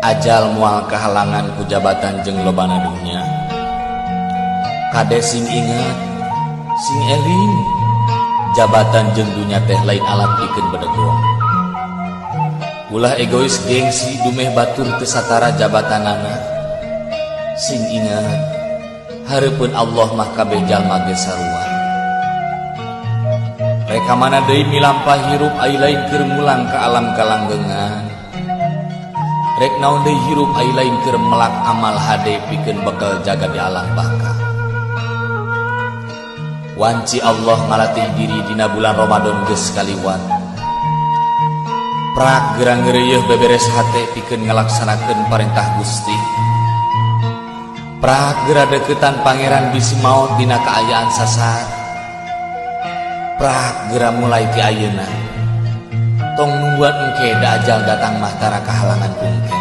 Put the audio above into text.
Ajal moal kahalangan ku jabatan jeung lobana dunya. Kade sing inget, sing eling, jabatan jeung dunya teh lain alat pikeun bedegong. Ulah egois gengsi dumeh batur teu satara jabatanana. Sing inget, hareupeun Allah mah kabeh jalma ge sarua. Rek ka mana deui milampah hirup ai lain keur mulang ka alam kalanggengan. Rek naon deui hirup ai lain keur melak amal hade pikeun bekal jaga di alam baka. Wanci Allah ngalatih diri dina bulan Ramadan geus kaliwat. Prak geura ngeureuyeuh beberes hate pikeun ngalaksanakeun parentah Gusti. Prak geura deukeutan Pangeran bisi maot dina kaayaan sasar. Prak geura mulai ti ayeuna. Tong nungguan engke da ajal datang mah tara kahalangan ku engke.